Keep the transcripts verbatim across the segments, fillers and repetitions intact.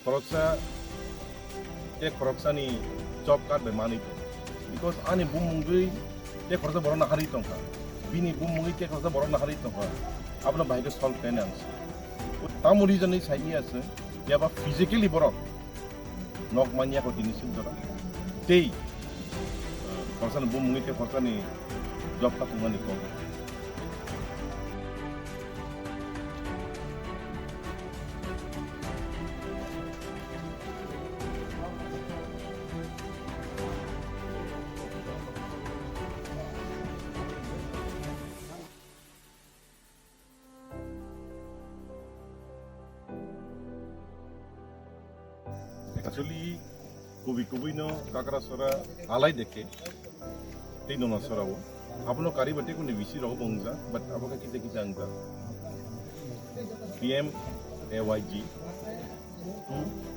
Khoroksa tei khoroksani job card bai manwi tongo. Because ani bumungwi tei khoroksa borok naharwi tongkha. Bini bumungwi tei khoroksa borok naharwi tongkha. Abono bahai khe solve khlaina ang se. Tamo reason ni saimya se, phiya ba physically borok nok manya ko tini sin dora. Tei, eh, khoroksani bumungwi tei khoroksani job card tongmani kok. Actually, kubui kubui no Kakrasora alai dekhe, tei Nonasora o. Abono kariba tei kuni bisi rok bo wngjak, but abo khe kisa kisa wngjak. P M A Y G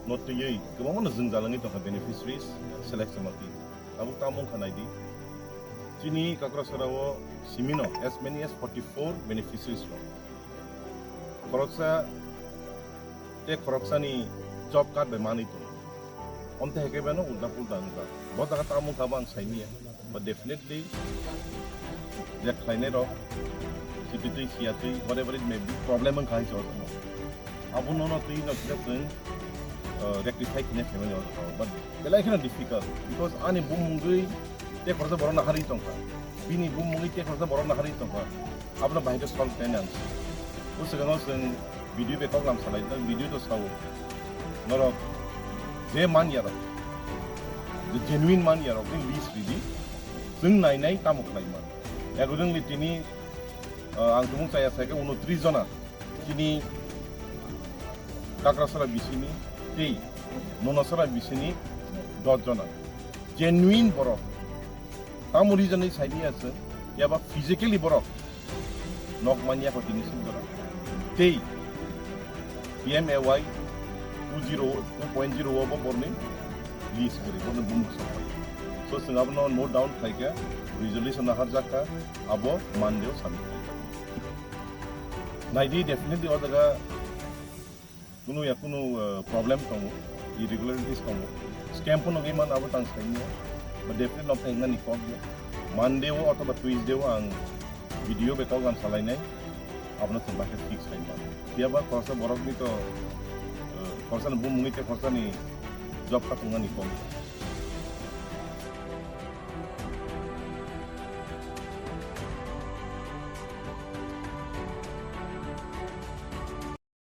no twiwi kwbangma no jwngjal wngwi tongkha beneficiaries select wngma twi. Abo tamo wngkha naidi. Chini Kakrasora o simino as many as forty-four beneficiaries rok. Khoroksa tei khoroksani job card bai manwi tongo. Omte hai khe beno ulta pulta wngkha. Bo jaga tamo wngkha bo ang saimanya. But definitely je khlainai rok, sititwi siyatwi, whatever it may be, problem wngkha hai se o tongmo. Abono no twi no kisa chwng, uh, rectify khinai phaimani o tongmo. But belai kheno difficult, because ani bumungwi tei khoroksa borok naharwi tongkha. Bini bumungwi tei khoroksa borok naharwi tongkha. Abono bahai khe solve khlaina ang. O swkang o chwng video bai kok lam salai, video to sao. Norok je man ya rok, je genuine man ya rok, ni list ridi. Chwng nai nai tamo khlai man. Accordingly tini, uh, ang tumung chaya sai khe unotris jona chini Kakrasora bisini tei Nonasora bisini dos jona. Genuine borok. Tamo reason ni saimanya se, phiya ba physically borok nok manya ko tini sin dora. Tei P M A Y two zero, two point zero o bo borni list kwrwi, borni bumung sok pai. So, chwng abono note down khlai kha, resolution naharjak kha, abo Monday o submit khlai kha. Naidi, definitely o jaga kunu ya kunu, uh, problem tongo, irregularities tongo. Scam phano wngwi mano abo tang saimanya. But definitely no phai wngnani kok ya. Monday o othoba Tuesday o ang video bai kok ang salainai. Abono chwng bahai khe fix khai mano. Phiya ba khoroksa borokni to, uh, khoroksani bumungwi tei khoroksani job card wngnani kok.